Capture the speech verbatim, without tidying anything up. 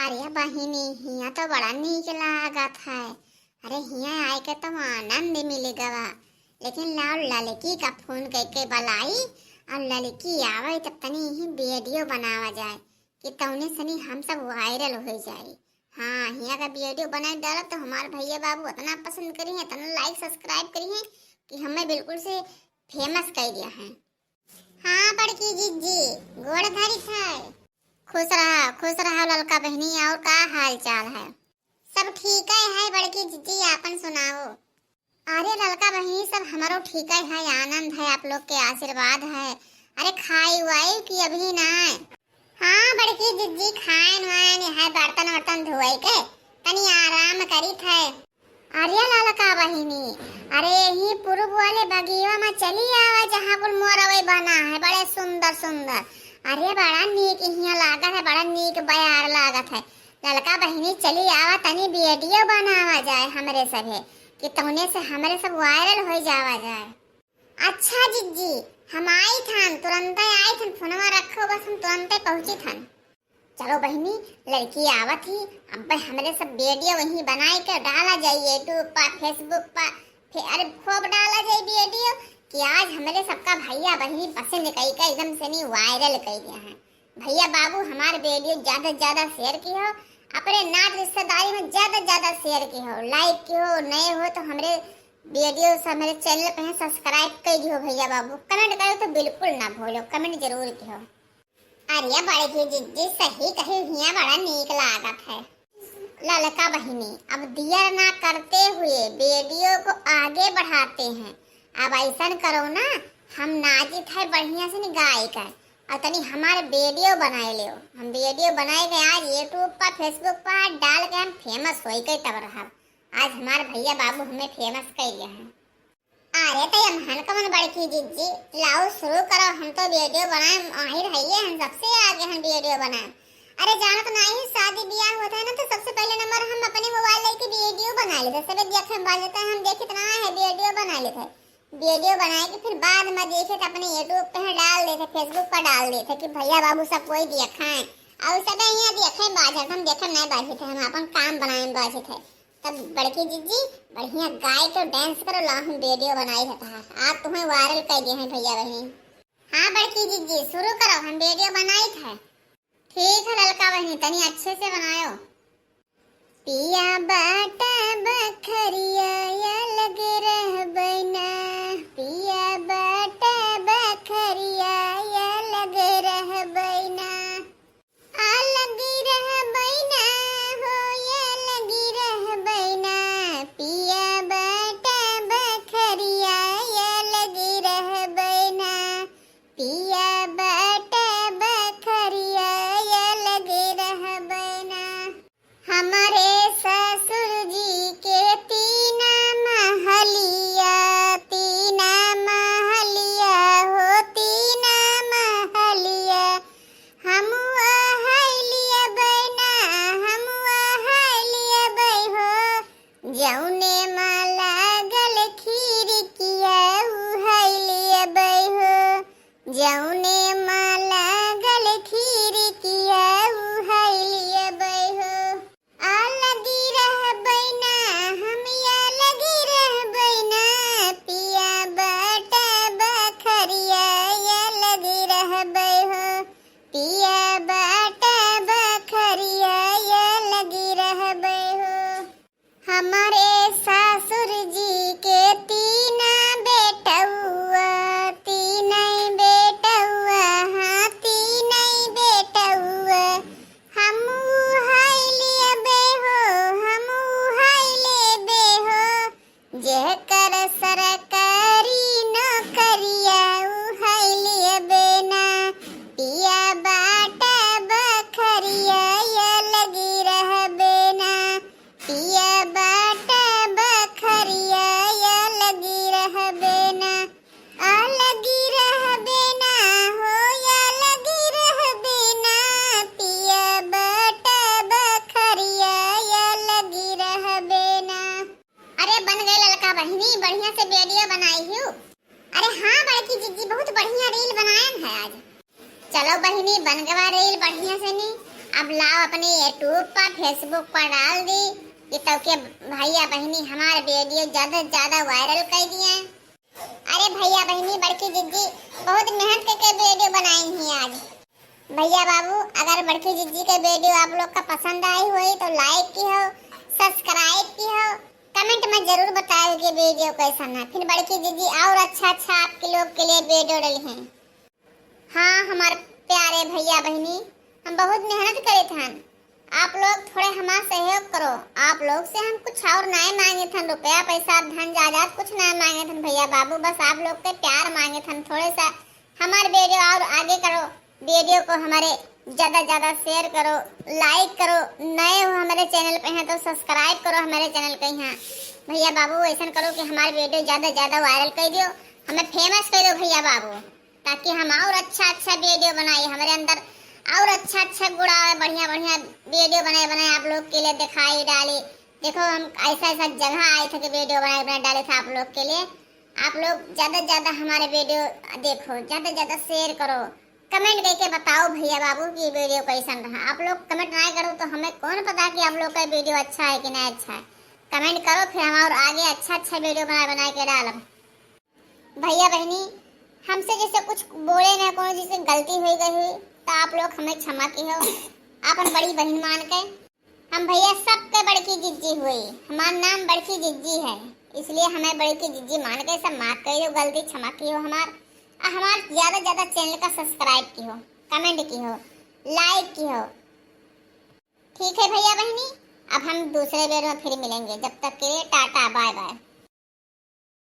अरे बहिनी, हियाँ तो बड़ा नीक लागत है। अरे हियाँ आए के तो आनंद मिल गवा। लेकिन लाओ ललकी का फोन करके बलाई और ललकी आवे तब तनी ही वीडियो बनावा जाए कि तौने सनी हम सब वायरल हो जाए। हाँ, हियाँ का वीडियो बनाए डालब तो हमार भैया बाबू इतना पसंद करी है, इतना लाइक सब्सक्राइब करी है कि हमें बिल्कुल से फेमस कर दिया है। हाँ बड़की जिज्जी, गोड़ धरी है। खुश रहा, खुश रहा ललका बहिनी, और का हाल चाल है? सब ठीक है, है बड़की जिज्जी, आपन सुनाओ। अरे ललका बहिनी, सब हमरो ठीक है, है आनंद है, आप लोग के आशीर्वाद है। अरे खाई वाई कि अभी ना? हाँ बड़की जिज्जी, खाएन वाएन है, बर्तन वर्तन धोए के तनी आराम करी थे। अरे ललका बहिनी, अरे यही पूर्व वाले बगिया में चली आवा, जहाँ कुल मोरवे बना है, बड़े सुंदर सुंदर। अरे बड़ा नीक हियाँ लागत है, बड़ा नीक बयार लागत है। ललका बहिनी चली आवा, तनी वीडियो बनावा जाए हमरे सभे, कि तौने से हमरे सब वायरल हो जावा जाए। अच्छा जिज्जी, हम आई थन, तुरंते आई थन, फोनवा रखो बस, हम तुरंते पहुँची थन। चलो बहिनी, लड़की आवत ही, अब हमरे सब वीडियो वहीं बनाए के डाला जाए YouTube पर, Facebook पर, फिर अरे खूब डाला जाए वीडियो कि आज हमरे सबका भैया बहिनी पसंद कई के एकदम से नहीं वायरल कई गया है। भैया बाबू हमार वीडियो ज्यादा से ज्यादा शेयर की हो, अपने नात रिश्तेदारी में ज्यादा से ज्यादा शेयर की हो, लाइक की हो, नए हो तो हमरे वीडियो से हमरे चैनल पे सब्सक्राइब कर दियो भैया बाबू, कमेंट करो तो बिल्कुल ना भूलो, कमेंट जरूर की हो। अरे बड़की जिज्जी सही कही, हियाँ बड़ा नीक लागत है। ललका बहिनी, अब देर ना करते हुए वीडियो को आगे बढ़ाते हैं। अब ऐसन करो ना, हम नाचित है बढ़िया से गाय का, और तनी हमारे वीडियो बनाए लियो। हम वीडियो बनाए के आज YouTube पर, Facebook पर डाल के हम फेमस होई के तब रहब। आज हमारे भैया बाबू हमें फेमस कर दिया है। अरे तो यमहन कमन बड़की जिज्जी, लाओ शुरू करो, हम तो वीडियो बनाए माहिर हइये, हम सबसे आगे हम वीडियो बनाए। अरे जानो तो नहीं, शादी ब्याह होता है ना तो सबसे पहले नंबर हम अपने मोबाइल लेके वीडियो बना लेते, सबे देखे में बाज जाता है, हम देखे इतना है वीडियो बना लेते, वीडियो बनाए के फिर बाद में देखे तो अपने YouTube पे डाल देते, Facebook पर डाल देते कि भैया बाबू सब कोई देखे हैं, और सब यहाँ देखे में बाज जाता, हम देखे में नहीं बाजे थे, हम अपन काम बनाए में बाजे थे। तब बड़की जिज्जी बढ़िया गाय के डांस करो, ला हम वीडियो बनाई है तहार। आज तुम्हें वायरल कर दिए हैं भैया बहिनी। हाँ बड़की जिज्जी शुरू करो, हम वीडियो बनाई है। ठीक है ललका बहिनी, तनी अच्छे से बनायो। पिया बाटा बखरिया या लगे रहबैना, पिया बाटा बखरिया या लगे रहबैना। अलग रहबैना हो, अलग रहबैना, पिया बाटा बखरिया, अलग रहबैना, पिया बाटा बखरिया, अलग रहबैना। हमरे ससुर जी के तीना महलिया, तीना महलिया हो, तीना महलिया, हम ओहै लियबै ना, हम ओहै लियबै हो। जौने मा लागल खिड़किया उहै लियबै हो। जौने मा लागल खिड़किया उहै लियबै हो। अलगी रहबै ना, हम अलगी रहबै ना, पिया बाटा बखरिया अलगी रहबै हो, पिया बाटा बखरिया अलगी रहबै हो। हमरे ससुर जी के तीना बेटउआ, तीनै बेटउआ, हाँ, तीनै बेटउआ, हम उहै लेबे हो, हम उहै लेबे हो, जेकर सरकारी नौकरिया उहै लेबे ना, पिया बाटा बखरिया अलगी रहबे ना, पिया बाटा बखरिया अलगी रहबे ना। अलगी रहबे ना हो, अलगी रहबे ना, पिया बाटा बखरिया अलगी रहबे ना। अरे बन गए ललका बहिनी, बढ़िया से वीडियो बनाई हूँ। अरे हाँ बड़की जिज्जी, बहुत बढ़िया रील बनायन है आज। चलो बहिनी, बन गवा रील बढ़िया से नी। अब लाओ अपने YouTube पर, Facebook पर डाल दी कि तोके भैया बहिनी हमार video ज्यादा से ज्यादा viral कर दिए। अरे भैया बहिनी, बड़की जिज्जी बहुत मेहनत करके video बनाई ही आज। भैया बाबू, अगर बड़की जिज्जी के video आप लोग का पसंद आई होई तो like किहो, subscribe किहो, comment में जरूर बताओ कि video कैसन है। फिर बड़की जिज्जी और अच्छा अच्छा आपके लोग के लिए video डाली हैं। हाँ हमार प्यारे भैया बहिनी, हम बहुत मेहनत करे थन, आप लोग थोड़े हमार सहयोग करो। आप लोग से हम कुछ और नाय मांगे थन, रुपया पैसा धन जायदाद कुछ नाय मांगे थन भैया बाबू, बस आप लोग के प्यार मांगे थन। थोड़े सा हमार video और आगे करो, video को हमारे ज्यादा ज्यादा share करो, like करो, नए हो हमारे channel पे हैं तो subscribe करो हमारे channel के यहाँ। भैया बाबू ऐसा करो कि हमारे video ज्यादा ज्यादा viral कर दियो, हमें famous कर दो भैया बाबू, ताकि हम और अच्छा अच्छा video बनाई, हमारे अंदर और अच्छा अच्छा गुण आवे, बढ़िया बढ़िया video बनाए बनाए आप लोग के लिए दिखाई डाली। देखो हम ऐसा ऐसा जगह आए थे कि video बनाए बनाए डाले थे आप लोग के लिए। आप लोग ज्यादा ज्यादा हमारे video देखो, ज्यादा ज्यादा share करो, comment करके बताओ भैया बाबू कि video कैसन रहा। आप लोग comment ना करो तो हमें कौन पता कि आप लोग का video अच्छा है कि नहीं अच्छा है। Comment करो, फिर हम और आगे अच्छा अच्छा video बना बना के डालब। भैया बहिनी, हमसे जैसे कुछ बोले ना, कोनो जैसे गलती हो गई हुई तो आप लोग हमें क्षमा किहो, अपन बड़ी बहिन मान के। हम भैया सबके बड़की जिज्जी हुई, हमार नाम बड़की जिज्जी है, इसलिए हमें बड़की जिज्जी मान के सब माफ कर दो, गलती क्षमा किहो हमार। आ हमार ज्यादा ज्यादा channel का subscribe किहो, comment किहो, like किहो। ठीक है भैया बहिनी, अब हम दूसरे video में फिर मिलेंगे, जब तक के लिए टाटा bye bye।